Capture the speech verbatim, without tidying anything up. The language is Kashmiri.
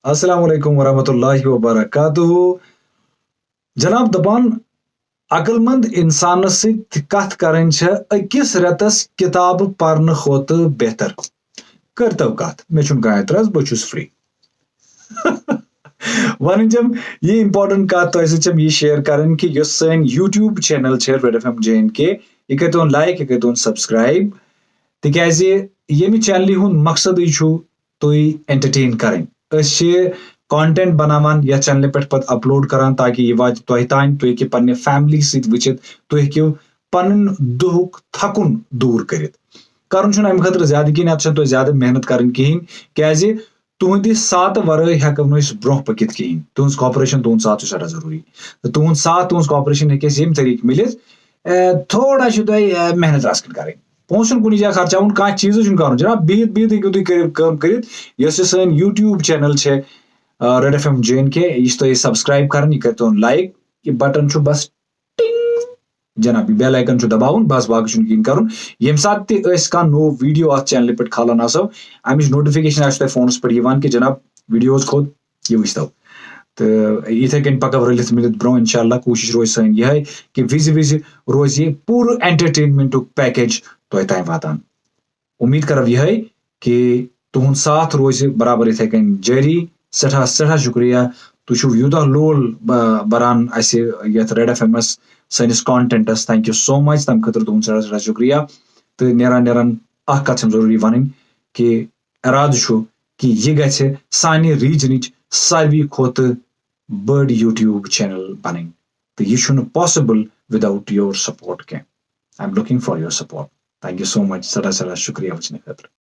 السلام علیکم ورحمۃ اللہ وبرکاتہ۔ جناب دپان، عقل مند انسانس سۭتۍ کتھ کرٕنۍ چھےٚ أکِس رٮ۪تس کتاب پرنہٕ کھۄتہٕ بہتر۔ کٔرتو کتھ، مےٚ چھُنہٕ کانٛہہ اعتراض، بہٕ چھُس free۔ ونٕنۍ چھم یہِ important کتھ تۄہہِ سۭتۍ چھم یہِ share کرٕنۍ کہِ یۄس سٲنۍ YouTube channel چھےٚ Red F M J N K، یہِ کٔرتون like، یہِ کٔرتون subscribe، تِکیازِ ییٚمہِ channelہِ ہُنٛد مقصدٕے چھُ تُہۍ entertain کرٕنۍ۔ أسۍ چھِ content بناوان یتھ channelہِ پٮ۪ٹھ پتہٕ upload کران تاکہِ یہِ واتہِ تۄہہِ تام، تُہۍ ہیٚکِو پننہِ family سۭتۍ وٕچھِتھ، تُہۍ ہیٚکِو پنُن دُہُک تھکُن دوٗر کٔرِتھ۔ کرُن چھُنہٕ امہِ خٲطرٕ زیادٕ کینٛہہ، اتھ چھنہٕ تۄہہِ زیادٕ محنت کرٕنۍ کِہینۍ، کیازِ تُہنٛدِ ساتہٕ ورٲے ہیٚکو نہٕ أسۍ برونٛہہ پٔکِتھ کِہینۍ۔ تُہنٛز cooperation، تُہنٛد ساتھ چھُ سٮ۪ٹھاہ ضروٗری۔ تہٕ تُہنٛد ساتھ، تُہنٛز cooperation ہیٚکہِ اَسہِ ییٚمہِ طریٖقہٕ مِلِتھ، اے، تھوڑا چھُ تۄہہِ، اے، محنت رژھ کھنٛڈ کرٕنۍ۔ پونٛسہٕ چھُنہٕ کُنہِ جایہِ خرچاوُن، کانٛہہ چیٖزٕے چھُنہٕ کرُن۔ جناب، بِہِتھ بِہِتھ ہیٚکِو تُہۍ کٔرِو کٲم کٔرِتھ۔ یۄس یہِ سٲنۍ YouTube channel چھےٚ، آ، Red F M J N K، یہِ چھِ تۄہہِ subscribe کرٕنۍ، یہِ کٔرۍتون like، یہِ button چھُ بس ٹِنگ، جناب، یہِ bell icon چھُ دباوُن، بس باقٕے چھُنہٕ کِہیٖنۍ کرُن۔ ییٚمہِ ساتہٕ تہِ أسۍ کانٛہہ نوٚو video اتھ channelہِ پٮ۪ٹھ کھالان آسو، امِچ notification آسہِ تۄہہِ فونس پٮ۪ٹھ یِوان کہِ جناب videos کھوٚت، یہِ وٕچھتو۔ تہٕ یِتھے کٔنۍ پکو رٔلِتھ مِلِتھ برونٛہہ، انشاءاللہ کوٗشش روزِ سٲنۍ یِہے کہِ وِزِ وِزِ روزِ یہِ پوٗرٕ entertainmentُک package تۄہہِ تام واتان۔ امید کرو یِہے کہِ تُہُنٛد ساتھ روزِ برابر یِتھے کٔنۍ جٲری۔ سٮ۪ٹھاہ سٮ۪ٹھاہ شُکریہ، تُہۍ چھِو یوٗتاہ لول ب-، بران اَسہِ یَتھ Red F M-س، سٲنِس contentس۔ Thank you so much، تَمہِ خٲطرٕ تُہُنٛد سٮ۪ٹھاہ سٮ۪ٹھاہ شُکریہ۔ تہٕ نیران نیران اَکھ کَتھ چھَم ضروٗری وَنٕنۍ کہِ اِرادٕ چھُ کہِ یہِ گژھِ سانہِ regionٕچ ساروی کھۄتہٕ بٔڑ YouTube channel بَنٕنۍ، تہٕ یہِ چھُنہٕ possible without your support کینٛہہ۔ I'm looking for your support. Thank you so much، سٮ۪ٹھاہ سٮ۪ٹھاہ شُکریہ وٕچھنہٕ خٲطرٕ۔